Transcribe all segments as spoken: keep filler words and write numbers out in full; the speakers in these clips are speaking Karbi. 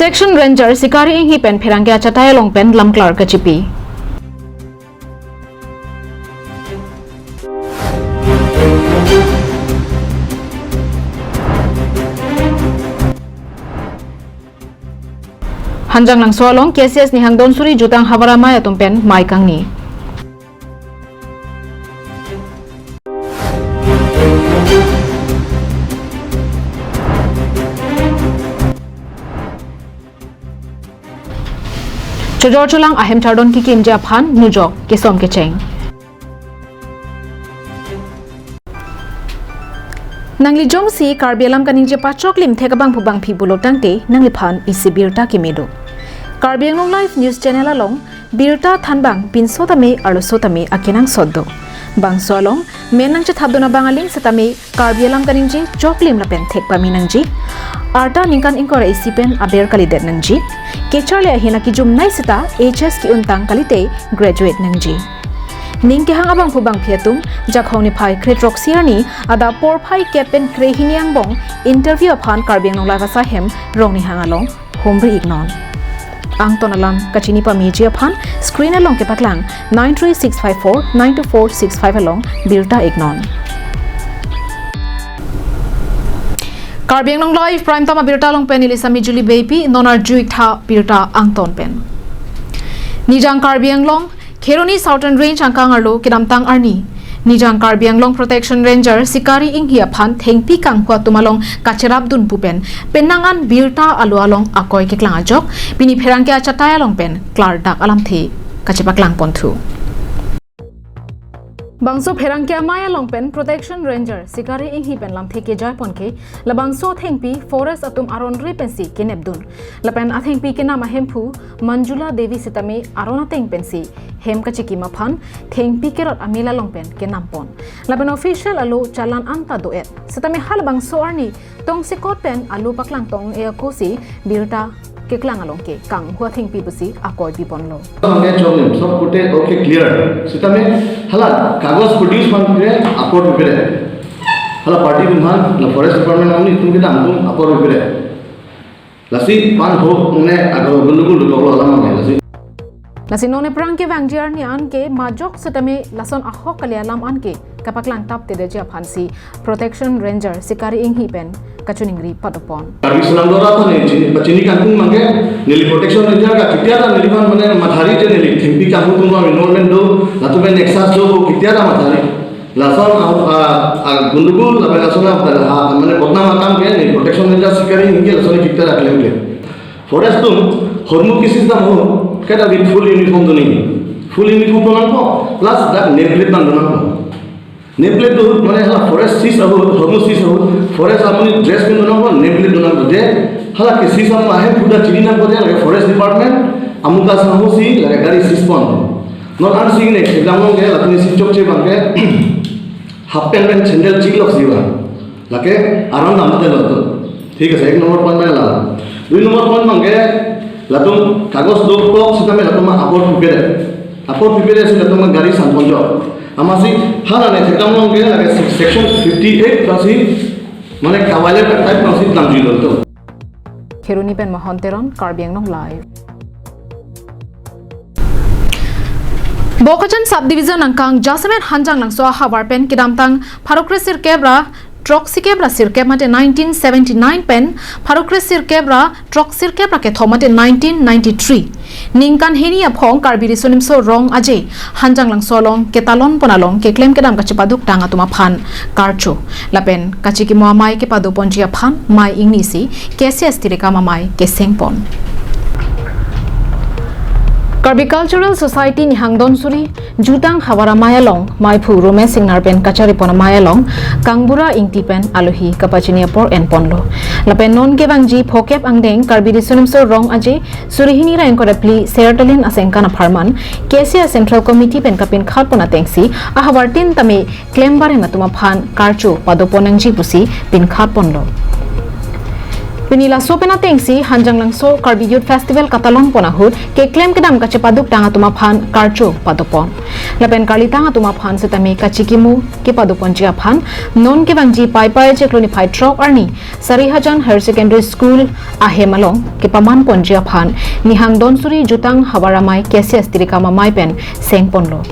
Protection Ranger Sikari Enghi pen pherangke achatai along pen lamklar kachipi. Hanjanglangso along K C S Nihang Donsuri jutang havar amei atum pen mei kangni. Chojor cholang ahem chardon kikimji aphan nujok kesom kecheng. Nangli jongsi Karbi alam kaningje pachoklim thek abangphu bangphi pulo tangte nangliphan isi birta kemedo. Karbi Anglong Live News Channel along birta thanbang pinso tame arloso tame akenangsot do. Bangso along men nangchethapdun abang aling setame Karbi alam kaningje choklim lapen thek pame nangji. Arta ningkan ingkoi ra isi pen aber kalidet nangji. Kecharli ahin akijumnei seta H S ke-untang kalite graduate nangji. Ning kehang abangphu bangphi atum Jakhong niphai kre throksi arni adap porphai kep pen krehini angbong interview aphan Karbi Anglong Live asai hem Rongnihang along humri iknon. Angton alam kachini pameji aphan screen along kepaklang nine three six five four nine two four six five along birta iknon. Karbi Anglong Live Prime Time abirta along pen neli Sami Julie Beypi, non arju iktha birta angton pen. Nijang Karbi Anglong Kheroni Southern Range angkang arlo kedamtang arni Nijang Karbi Anglong Protection Ranger Sikari Enghi aphan thengpi kanghu atum along kacherapdun pu pen penang an birta alo along akoi keklang ajok pini pherangke achatai along pen klardak alamthe kachepaklang ponthu. Bangso pherangke amei along pen Protection Ranger Sikari Enghi pen lamthe kejai pon ke labangso thengpi forest atum aron ri pensi kenepdun. Lapen athengpi kenam ahemphu Manjula Devi setame aron ateng pensi hem kachikim aphan thengpi kerot amel along pen kenam pon. Lapen official alo challan anta do-et. Setame halabangso arni tongsekot pen alo paklang tong-e ako si birta keklang along ke kanghu athengpi pusi akoi piponlo. Hangke chom nim, sob kute okay clear. Setame hala kagos produce man pire apor pire. Hala party atum aphan, la forest department amonit atum kedam atum apor pire. Lasi pan ho ne agar gundugul doklo alam ne lasi. Lasi non ephrang kevangji arni anke majok setame lason ahok kali alam anke kapaklang taptedeji aphansi Protection Ranger Sikari Enghi pen kachiningri padopon. Karbi Anglong dora ta ne chini, pachini kangkung mangke neli Protection Ranger ka kitia ta neliphan mane mathari je neli thengpi kanghu atum involvement do, latum pen nexus do, kitia ta mathari. Lason a, a, a gundugul lapen lason a, a, mane bodnam akam ke ne Protection Ranger Sikari Enghi ke lason kitia ta klem klem. Forest atum hormu kisis dam ho, kada with full uniform do nangji. Full uniform do nangpo, plus dak name plate nang do nangpo. Name plate do mane hala forest seize ahut, hormu seize ahut, forest amonit dress pen do nangpo, name plate do nangpo je, hala ke seize amonit ahemphu ta chini nangpo je, lake forest department, amuka sangho si, lake gari seize pon. Non an si ne, kedam along ke, latum si chokche abang ke, half pant pen sandal chiklok si ba. Lake aron dam te lo to. Thik ase, ek number point pen la. Dui number point abang ke, latum kagos dokok setame latum apor pipere. Apor pipere si latum gari san ponjok. Amatsi hala ne thekdam along ke lake section fifty-eight pensi mane kavaile type pensi damji lo to. Kheroni pen Mohon Teron, Karbi Anglong Live. Bokajan Subdivision angkang jasemet Hanjanglangso ahavar pen kedamtang pharo kre sirkep ra throksi kep ra sirkep mate nineteen seventy-nine pen pharo kre sirkep ra throksi kep ra kethom mate nineteen ninety-three ningkan hini aphong Karbi Riso Nimso Rong Aje Hanjanglangso along ketalon pon along keklem kedam kachepaduk tang atum aphan karcho lapen kachikimo amei kepado ponji aphan mei ingni si K C S tirekam amei keseng pon. Karbi Cultural Society Nihang Donsuri jutang havar amei along meiphu Romesh Singnar pen kachari pon amei along Kangbura Ingti pen alohi kapachini apor en ponlo. Lapen non kevangji phokep angdeng Karbi Riso Nimso Rong Aje suri hini ra ingkoi ra phli Sertalin asengkan apharman K C S Central Committee pen kapinkhat pon atengsi ahavar tin tame klembarem atum aphan karcho pado pon nangji pusi pinkhat ponlo. Pini laso pen atengsi Hanjanglangso Karbi Youth Festival katalon pon ahut keklem kedam kachepaduk tang atum aphan karcho pado pon. Lapen karlitang atum aphan setame kachikimo kepadoponji aphan non kevangji Paipai chiklo niphai throk arni Sarihajan Higher Secondary School ahem along kepamanponji aphan Nihang Donsuri Jutang Havar Amei K C S Tirikam Amei pen sengponlo.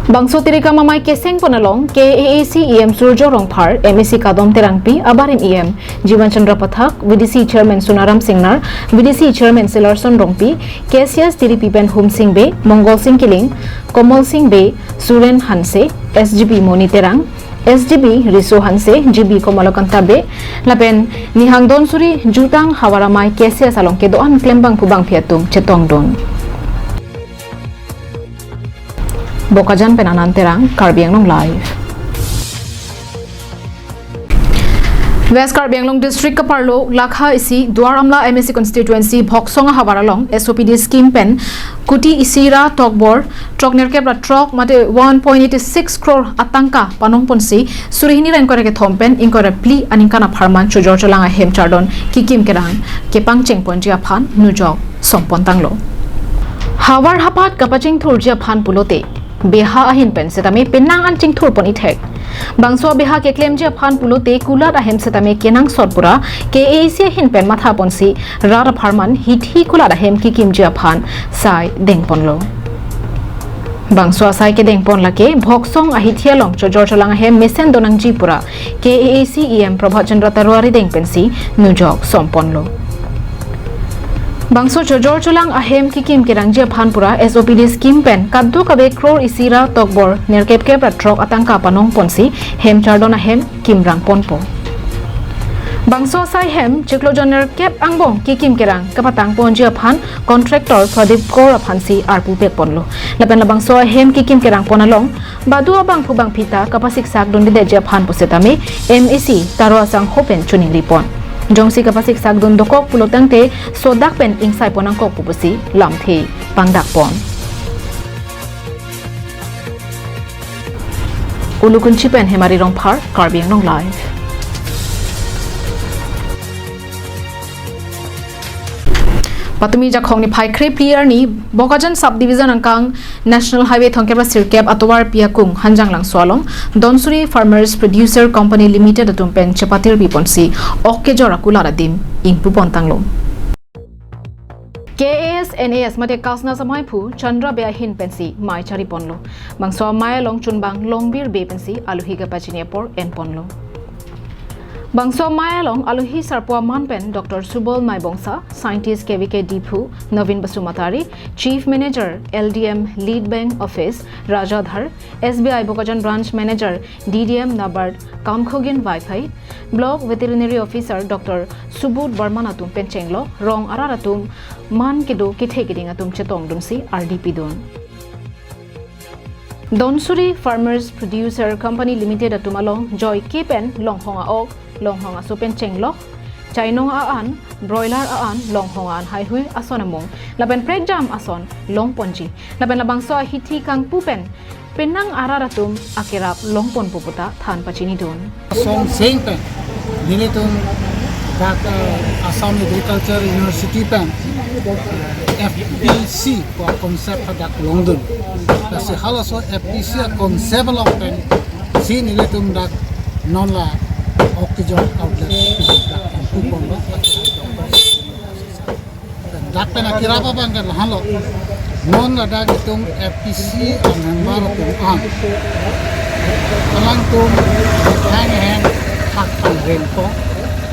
Bangso Tirikam Amei kesengpon along K A A C E M Surjo Rongphar, M A C Kadom Terangpi, abarim E M Jiwan Chandra Pathak, V D C Chairman Sunaram Singnar, V D C Chairman Silarson Rongpi, K C S T D P pen Humsing Bey, Mongol Sing Killing, Komal Sing Bey, Suren Hanse, S G B Moni Terang, S G B Riso Hanse, G B Komalakanta Bey, lapen Nihang Donsuri Jutang Havar Amei K C S along kedo-an klembangphu bangphi atum chetongdun. Bokajan pen Anand Terang, Karbi Anglong Live. West Karbi Anglong District kaparlo lakha isi Duar Amla M A C constituency Bhoksong ahavar along S O P D scheme pen kuti isi ra tokbor throk nerkep ra throk mate one point eight six crore atangka panongponsi suri hini ra ingkoi ra kethom pen ingkoi ra phli aningkan apharman chojor cholang ahem chardon kekim kerang kepangchengponji aphan nujok sompontanglo. Havar hapat kapachingthurji aphan pulote beha ahin pen setame penang an chingthurpon ithek. Bangso beha keklemji aphan pulote kulat ahem setame kenangsot pura K A A C ahin pen mathaponsi rat apharman hithi kulat ahem kekimji aphan sai dengponlo. Bangso asai kedengpon lake Bhoksong ahithi along chojor cholang ahem mesen donangji pura K A A C E M Prabhat Chandra Taruari deng pensi nujok somponlo. Bangso chojor cholang ahem kekim kerangji aphan pura S O P D scheme pen kadokave crore isi ra tokbor nerkep kep ra throk atangka panongponsi hem chardon ahem kimrangponpo. Bangso asai hem chiklo jon nerkep angbong kekim kerang kapatangponji aphan contractor Pradip Kaur aphansi arpu pekponlo. Lapen labangso ahem kekim kerangpon along badu abangphu bangphi ta kapasiksakdundedetji aphan pusetame M A C Taro Asangho pen choningripon. Jongsi kapasiksakdun dokok pulotangte sodak pen ingsaipon nangkok pu pusi lamthe pangdakpon. Ulukunchi pen Hemari Rongphar, Karbi Anglong Live. Patumi Jakhong niphai kre phli arni Bokajan Subdivision angkang National Highway thomkep ra sirkep atovar pi akung Hanjanglangso along Donsuri Farmers Producer Company Limited atum pen chepatirpiponsi ok kejor akulat adim ingpupontanglo. K A S N A S mate Kasna Samaiphu Chandra Bey ahin pensi mei chariponlo. Bangso amei along chunbang Longbir Bey pensi aluhi kapachini apor enponlo. Bangso amei along aluhi sarpo aman pen Doctor Subal Maibongsa, Scientist K V K Diphu, Navin Basumatary, Chief Manager L D M Lead Bank Office Rajadhar, S B I Bokajan Branch Manager D D M NABARD Kamkhogin Vaiphei, Block Veterinary Officer Doctor Subodh Barman atum pen chenglok rong arat atum man kedo kethe keding atum chetongdunsi ardi pidun. Donsuri Farmers Producer Company Limited atum along joike pen longhong a-ok, longhong aso pen chenglok, chainong a-an, broiler a-an, longhong a-an haihui ason amung lapen prekjam ason longponji. Lapen labangso ahithi kangpu pen penang arat atum akerap longponpo puta than pachinidun. Song seng pen nelitum dak, eh, Assam Agriculture University pen, eh, F P C ko concept hadak longdun. Lasi halaso F P C a concept along pensi nelitum dak non la ok kejor outlet dak ingpuponlo. Dak pen akirap abang ke lahenlo. Non ladak itum F P C a-member atum an, alangtum hang hang hak angrengpo.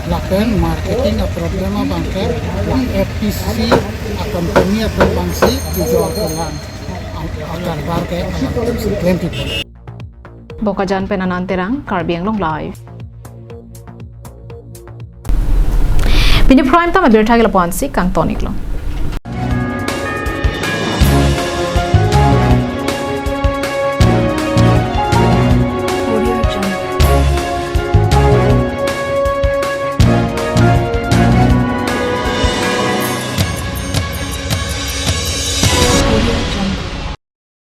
Lapen marketing a-problem abang ke la F P C a-company atum abangsi kejor kelang a-, a-karbar ke alangtumsi klempipon. Bokajan pen Anand Terang, Karbi Anglong Live. Pini Prime Time abirta ke lapu-ansi kangton-iklo.